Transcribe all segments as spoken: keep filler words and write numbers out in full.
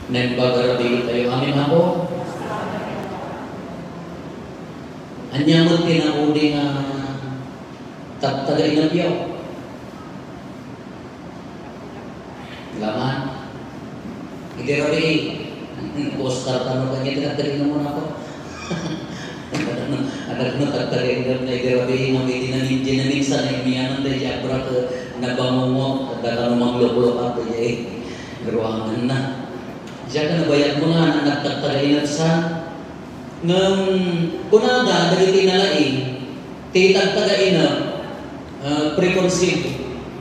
Naimbag a rabii tayo. Amen, Apo? Ania met ti naudi nga tagtagainepyo? Laman. Iti rabii. Oscar, tano kanya ti nagdalina mo na ako. Anak na tagtagainep na iti rabii, ngem iti namin-, iti naminsan, imiyanan da iti abrak, nabangungot, adda kano mangluklok ato, jay. Ruangan na. Siya ka nabayag mo nga, anak nagtagtagainep sa. Ngem kunada, dagiti nalaing, ti tagtagainep, ah, preconceived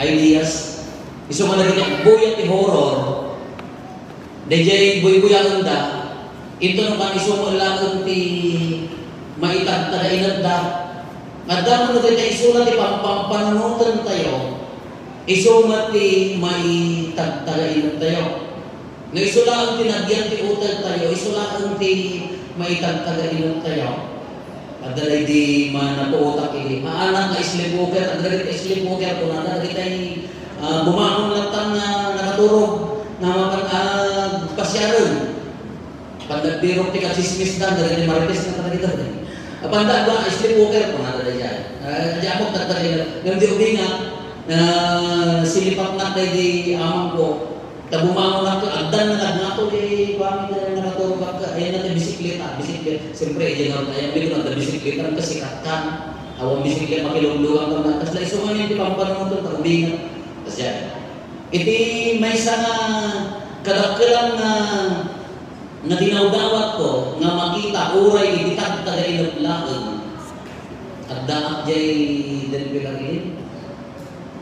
ideas. Isu nga dagiti agbuya ti horror, daydiay buybuyaenda, inton no kan isu met laeng ti maitagtagainepda. Adda man dagiti isu la ti pampampanunoten tayo, isu met ti maitagtagainep tayo. No isu laeng ti nagyan ti uteg tayo, isu laeng ti maitagtagainep tayo. Adda daydi ma-, napuotak idi. Maanak nga sleepwalker, adda dagiti sleepwalker, kunada dagiti, ah, bumangon latta nga nakaturog, nga mapan-, ah, pasiaren. Pandagbirok ti katsismis da, dagiti marites nga kadagita. Apanda ba, sleepwalker, kunada daydiay. Ah, di ako tagtagainep. Ngem di ubing nga, ah, silipatnak daydi amangko. Ta bumangon ako, addan nga nagngato, di, kuan, nga nakaturog ako, ayan na ti bisikleta, bisikleta. Siyempre, idiay nga, ayan, may adda bisikleta, ang kasikat kan. Awan bisikleta, makiluglugan ka na. Kasla isu man ti pampanunoten, ta umingat. Kasla, iti maysa nga kadakkelan nga, nga dinawdawatko, nga makita, uray iti tagtagainep laeng. Addaak jay Del Pilar,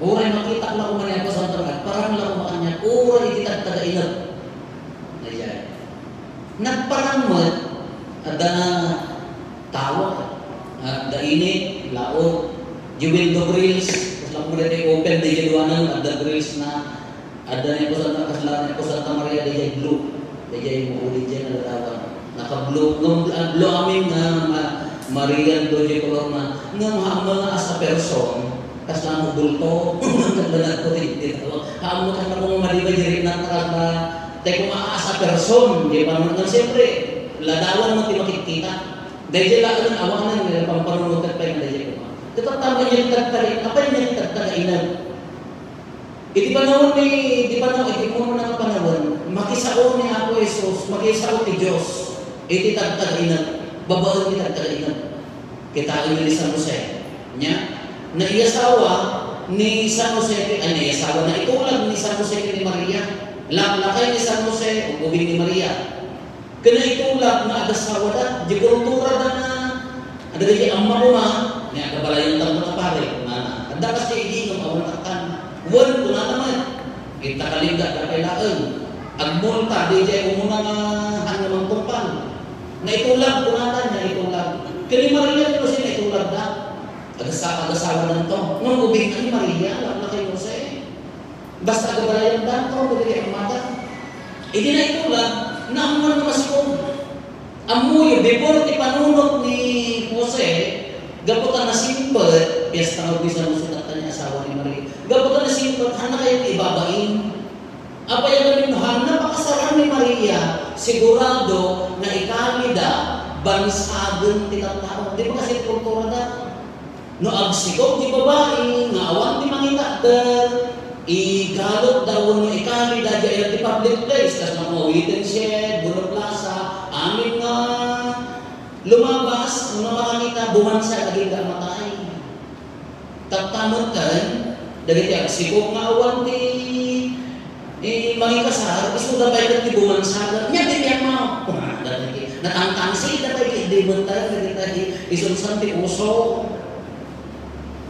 Uray makitak la koma ni Apo Santo, agparang la koma kaniak, uray iti tagtagainep. Ayan. Nagparang met, adda nga tao, adda init, laok, di window grills, kasla koma daytoy open, daydiay duanan, adda grills na, adda ni Apo Santa, kasla ni Apo Santa Maria, daydiay blue, daydiay mauli daydiay nga ladawan. Naka-blue, ngem, ah, blue amin nga ma-, Marian Doce Colorna, ngem haan nga as a person, kasla mo bulto, kasla nagputi, di ba? Haan nga kasla mo madiba, diri na kasla, tay kung as a person, di ba? Ngem siyempre, ladawan mo ti makikita. Daydiay laeng awanen nga pampanunotek pay nga daydiay koma. Ket tama iti tagtagainep, apay iti tagtagainep? Iti panawen ni, iti panawen, iti umuna nga panawen, makisao ni Apo Jesus, makisao ti Dios iti tagtagainep, babaen ti tagtagainep. Kitaenyo ni San Jose. Nia, naiyasawa ni San Jose, ay, naiyasawa, naitulag ni San Jose ken ni Maria. Laklakay ni San Jose, ug ubing ni Maria. Ken naitulag nga agasawada, di kulturada nga, adda dagiti amma koma, nga agabalayan tayo nga pare, kunana. Adda kas ti idi nga awan takkan. Wen, kunana man, ita kalinga, adda pay laeng. Agmulta, di jay umuna nga, han nga mangtungpal. Naitulag, kunana, naitulag. Ken ni Maria, pero si naitulagda. Agasa-, agasawadanto. Ngem ubing ni Maria, laklakay Jose. Basta agabalayan danto, dagiti ammada. Idi naitulag, naammoan nga masikog. Ammoyo, before ti panunot ni Jose, gapu ta nasimpet, fiesta nga ni San Jose, tatta ni asawa ni Maria. Gapu ta nasimpet, hanna kayat ibabain. Apay a gamin no hanna pakasaran ni Maria, sigurado nga ikalida, bansagen ti tattao. Di ba kasi kultura da? No agsikog ti babai nga awan ti mangitakder, igalotda wenno ikalida diay ti public place, kasla awiten shed, Buno Plaza, amin nga lumabas, no makakita, bumansag agingga a matay. Tatta metten, dagiti agsikog nga awan ti Eh, mangikasar, isuda pay ket ti bumansagan. Nia, ti pianmo. Dagiti natangtangsit da pay, di, di met tayo, dagiti isunsan ti uso.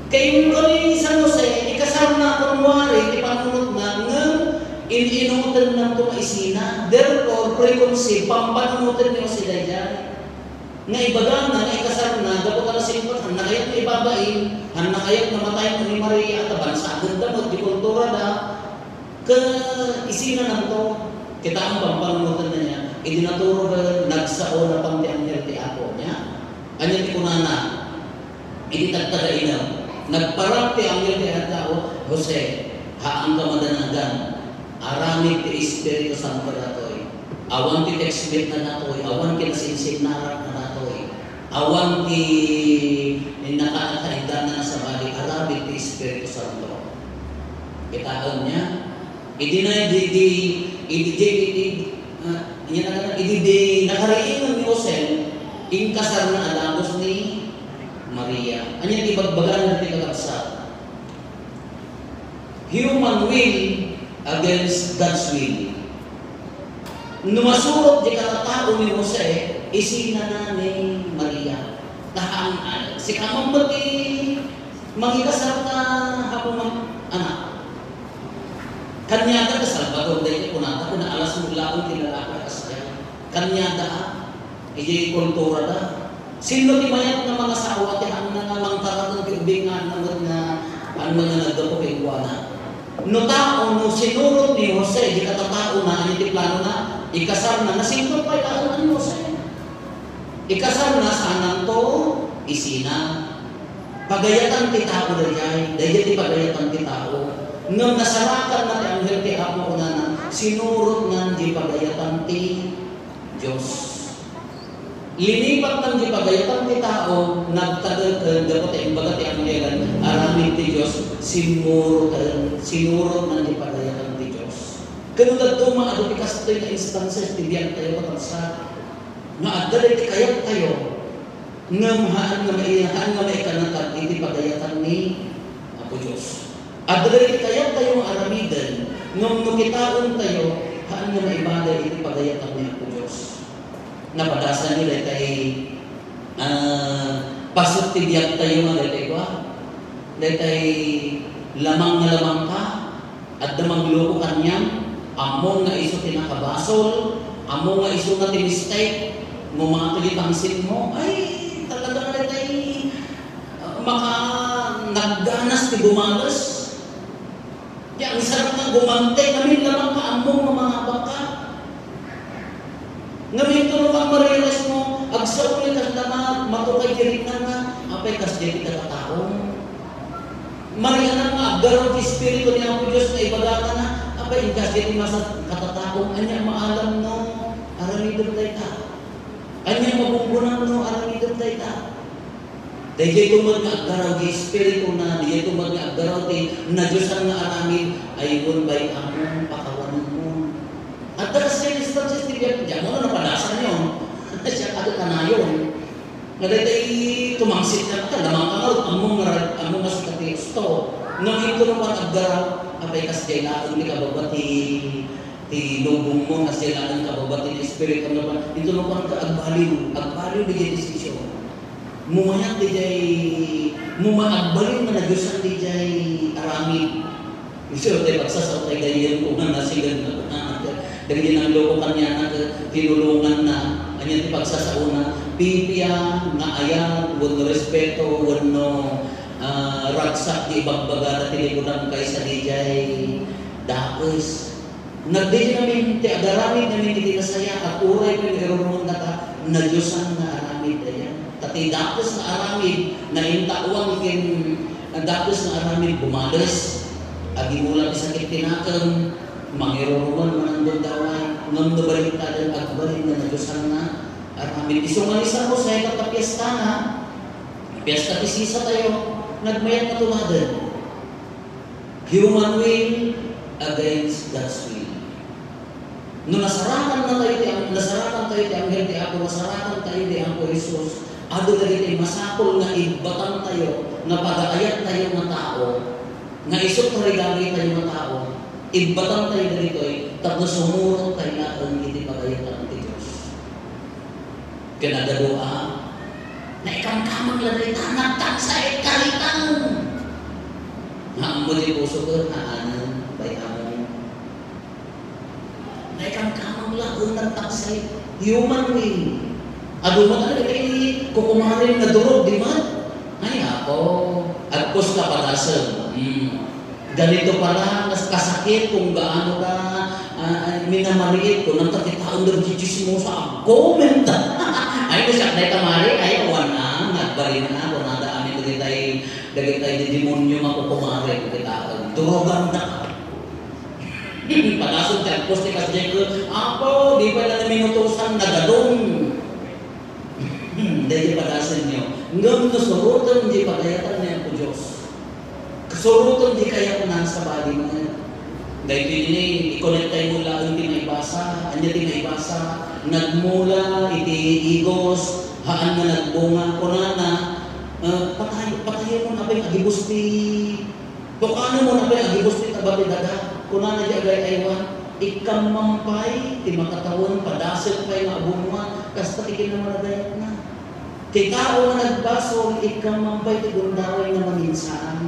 Kay kami San Jose, ikasarna kunwari, ti panunotna, ngem in-inutenna to nga isina. Therefore, preconceived, pampanunoten ni Jose daydiay. Nga ibagana nga ikasarna, gapu ta nasimpet, hanna kayat nga ibabain, hanna kayat nga matay ni Maria, ta bansagen da met ti kultura da, ket isina nanto, kitaem pampanunoten na niya, idi naturogen, nagsao napan ti anghel ti Apo niya. Ania ti kunana? Idi tagtagainep, nagparang ti anghel ti Apo, Jose, haanka madanagan, aramid ti Espiritu Santo datoy. Awan ti text mate na datoy, awan ti nasinsinnarak na datoy, awan ti nakakaidana na sabali, aramid ti Espiritu Santo. Kitaem niya? Idi na, idi, idi, idi, idi, ah, yan ang, idi di nakariingan ni Jose, inkasarna a dagus ni Maria. Ania ti ibagbagana ti kakabsat? Human will against God's will. No masurot di katatao ni Jose, isinana ni Maria. Tahan, ah, sika man pati mangikasar ta hamu man, anak. Kaniada ka Salvador, dahil kunata, kuna alas mo laon ti lalaki a kasaya. Kaniada, ah. Idiay kulturada, sinno ti mayat nga mangasawa ti haanna nga mangtaraten ti ubing nga ania met nga, ania nga naggapu kenkuana? No tao, no sinurot ni Jose, di katataona, ania ti planona? Ikasarna, nasingpet pay laeng ni Jose. Ikasarna, sananto, isina. Pagayatan ti tao daydiay, daydiay ti pagayatan ti tao. Ngem nasarakanna ti anghel ti Apo, kunana, sinurotnan di pagayatan ti Dios. Linipatnan di pagayatan ti tao, nagtageken gapu ta imbaga ti anghel, aramid ti Dios, simmurot, sinurotnan di pagayatan ti Dios. Ket no dadduma, adu ti kastoy nga instances ti biagtayo, kakabsat, nga adda daydi kayattayo, ngem haan nga mai-, haan nga maikanakan iti pagayatan ni Apo Dios. Adda daydi kayattayo nga aramiden, ngem no kitaentayo, haan nga maibagay iti pagayatan ni Apo Dios. Napadasanyo daytay, ah, paset ti biagtayo nga daytay kua? Daytay lamang nga lamang ka? Adda mangloko kaniam? Ammom nga isu ti nakabasol? Ammom nga isu nga ti mistake? Mo mga ti pangsinmo? Ay, talaga nga daytay, ah, maka nagganas ti bumales. Ti agsarang nga gumantay, ngamin lamang ka, ammom nga mangabak ka. Ngamin, tulo ka ma-realize mo, agsauli ka lamang, matukay ti riknana, apay kasdiay ti katataom. Marianan nga aggaraw ti Espiritu ni Apo Dios nga ibagana, apay kasdiay ti masa katataom, ania maalam no, aramidem dayta. Ania mabunggonan no, aramidem dayta. Daydiay tumod nga aggaraw ti Espirituna, daydiay tumod nga aggaraw ti nadiosan nga aramid, ay, wen bay-amon, pakawanenmon. Adda kasdiay instances ti biag, diak mo napadasanyo. Siak adu kanayon. Nga daydiay tumangsit ka, lamang ka ngarud, ammom nga ra-, ammom nga sika ti husto. Ngem inton no aggaraw, apay kasdiay laeng ti kababa ti ti lubongmo, kasdiay laeng kababa ti Espiritu, no, inton no, kuan ka, agbaliw, agbaliw daydiay desisyon. Mumayat daydiay, muma-, agbaliw nga nadiosan daydiay aramid. Isu ti pagsasao tay gayyem ko nga nasigad na kunana, dagiti nangloko kaniana, tinulonganna, ania ti pagsasaona, pipia nga ayat, wenno respeto, wenno, ah, ragsak ti ibagbagada ti likudan kaysa daydiay dakes. Nagdidi ngamin ti agaramid ngamin iti nasaya, at uray pay no irurungotnaka, nadiosan nga aramid ayan. Ta ti dakes nga aramid, naintawan ken dakes nga aramid, bumales. Agingula ti sakit ti nakem, mangirurungon manang gundaway, ngem no baliktaden, agbalin nga nadiosan nga aramid. Isu nga ni San Jose, ket ta piestana, piesta ti sisatayo, nagmayat nga tuladen. Human will against God's will. No nasarakan na tayo ti, nasarakan tayo ti anghel ti Apo, nasarakan tayo ti Apo Jesus, adu dagiti masapul nga ibbatantayo, nga pagaayattayo nga tao, nga isu tarigagitayo nga tao, ibbatantayo dagitoy tapno sumurot tayo laeng iti pagayatan ti Dios. Ken adda dua, naikamkamang la dayta, nagtangsay, karitaw. Nga ammo ti puso ko, naanen, bay-amon. Naikamkamang la, o nagtangsay, human will. Adu met, ano, kay kukumaren nga durog, di man? Ay, ako, agpos ka padasem. Hmm. Ganito pala, mas kasakit kung gaano ka, ah, ah, minamaliit ko, nang takitaon ng chichismosa, agkomenta. Ay, no siya, dahil kamari, ay, awan na, nagbalin na, kung nada amin, dagitay, dagitay di demonyo, makukumari, kitaon. Durugan na. Padasen ti agpost ti kasdiay ket, Apo, di pay la naminutosan, nagadong. Hmm, daydi padasenyo. Ngem no suroten di pagayatan ni Apo Dios. Suroten di kayatna, sabali met. Daytoy ni, i-connecttay mo laeng ti maibasa. Ania ti maibasa? Nagmula iti igos, haan nga nagbunga. Kunana, eh, patay-, patayen mo na pay nga agibus ti Tukano mo na pay agibus ti taba ti daga. Kunana di agay-aywan, ikkammam pay ti makatawen, padasek pay nga abunga, kasta ti kinamanagayatna. Ti tao nga nagbasol, ikkammam pay ti gundaway nga manginsaan.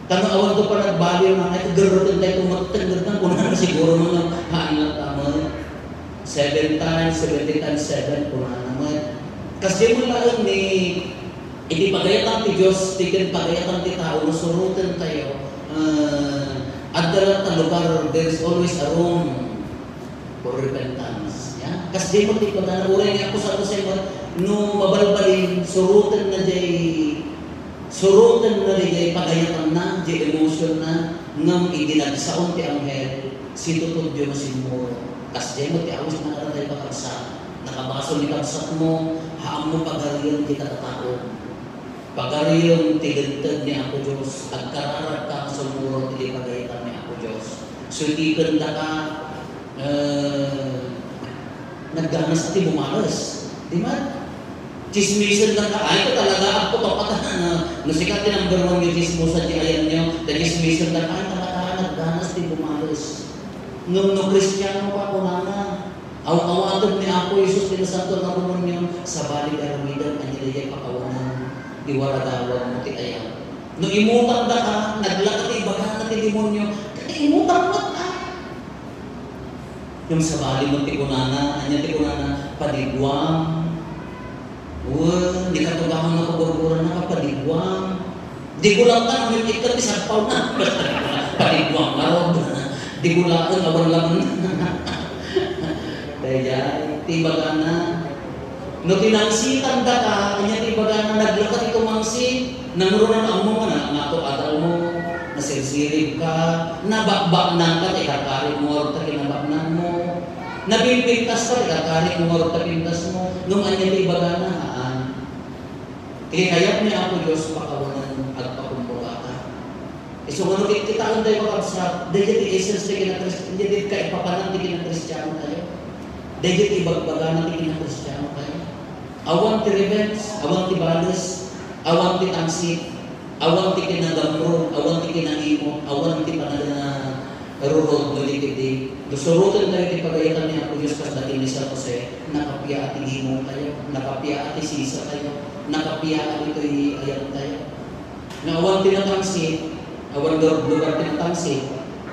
Tano awan to pa nagbaliw nga, ay, garreten tayo tumattenged na, kunana siguro mo nga, haan lang tama. Seven times, seventy times seven, kunana met. Kasdi mo laeng ni Iti pagayatan ti Dios, ti ken pagayatan ti tao, no suroten tayo, ah, adda latta lugar, there is always a room for repentance. Ya? Kasdi mo ti pagana, uray nga ako sa Jose mo, no mabalbalin, suroten na jay, suroten na jay pagayatanna, jay emotion na, ngem idi nagsaon ti anghel, situtudyo na simmuro. Kasdi mo ti awis na kataday pakabsa, nakabasol ni kabsat mo, haam mo pagarian ti katataon. Pagarian ti linteg ni Apo Dios, agkararagka nga sumurot iti pagayatan ni Apo Dios. Suitikendaka, eh, nagganas ti bumales. Di man? Tsismisendaka, ay, ito talaga, agputok ka na. No, sika ti number one nga tsismosa di ayan nyo, ta tsismisendaka, ay, talaga, nagganas ti bumales. Ngem no Kristiano ka, kunana, Aw-awaten ni Apo Jesus ti nasanto nga komunyon, sabali nga aramiden, ania daydiay pakawanen ti waragawag mo ti ayat. No imutang daka, naglaka ti ibagana ti demonio, ket imutang met, ah. Ngem sabali met ti kunana, ania ti kunana, padiguam. Wen, ni katubangan nga pagurguran na kapadiguan. Di ko lang na, amin ikkat ti sagpaw na. Padiguan, ngarod. Di ko lang, awan lang. Dayjay, ti bagana. No tinangsitan daka, anya ti bagana, naglaka ti tumangsit. Nangrunan ang mga na, nga to adal mo, nasirsirib ka, nabakbaknang ka, ti kakarit mo, ta kinabaknang mo. Napimpintas ka, ti kakarit mo, ta pintas mo. Ngem anya ti bagana, haan. Ti kayat ni Apo Dios pakawanen agpakumbabata. Isu nga no kitkitaen tayo, kakabsat, daydiay ti essence ti kinakris-, daydiay ti kaipapanan ti kinakristiano tayo. Daydiay ti ibagbagana ti kinakristiano tayo. Awan ti revenge, awan ti bales, awan ti tangsit, awan ti kinagamrod, awan ti kinaimot, awan ti panagana-, Rurod, no di ket di, no suroten tayo ti pagayatan ni Apo Dios kas dati ni San Jose, nakapiaat ti gimong tayo, nakapiaat ti sisa tayo, nakapiaat ditoy ayat tayo. Nga awan ti natangsit, awan garud lugar ti natangsit,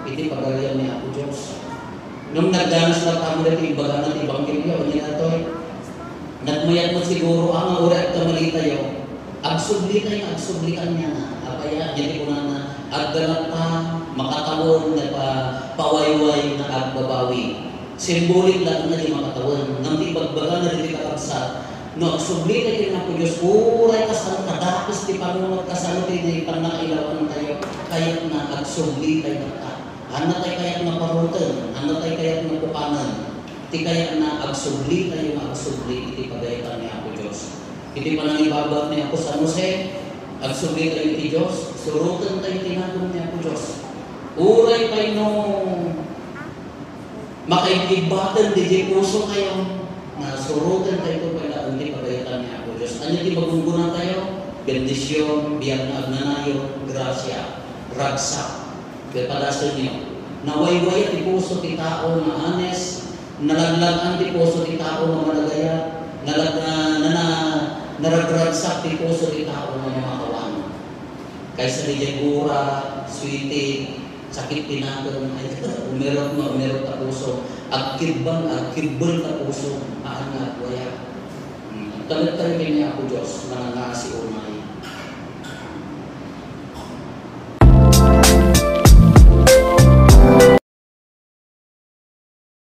iti pagarian ni Apo Dios. Ngem nagdanas latta met daytoy imbagana ti ebanghelio, ania daytoy? Nagmayat met siguro, ah, nga uray agkamali tayo, Agsubli tayo, agsubli kaniana. Apay a, iti kunana, adda latta makatawen nga pa-, pawayway nga agbabawi. Simbolik laeng nga di makatawen. Ngem ti ibagbagana ditoy, kakabsat, no agsubli tayo ken Apo Dios, uray kasano kadakes ti panunot, kasano ti, ti pannakailawan tayo, kayatna agsubli tayo latta. Haan tayo kayat nga paruoten, haan tayo kayat nga pukanen. Ti kayatna agsubli tayo nga agsubli iti pagayatan ni Apo Dios. Iti panangibabaet ni Apo San Jose, agsubli tayo iti Dios, suroten tayo ti nagan ni Apo Dios. Uray pay no makaibbaten diay puso tayo, nga suroten tayo pay laeng ti pagayatan ni Apo Dios. Ania ti magungguna tayo? Bendision, biag nga agnanayon, grasia, ragsak. Ket padasenyo, nawaywaya ti puso ti tao nga honest, nalaglag-an ti puso ti tao nga managayat, nalag-, na, na, na, naragragsak ti puso ti tao nga mamakawan. Kaysa diay gura, sweetie, sakit ti nakem, ay, umirot nga umirot ta puso, agkibbang, agkibbel ta puso, haan nga agwaya. Hmm, agtalek tayo ken ni Apo Dios, manangngasi unay.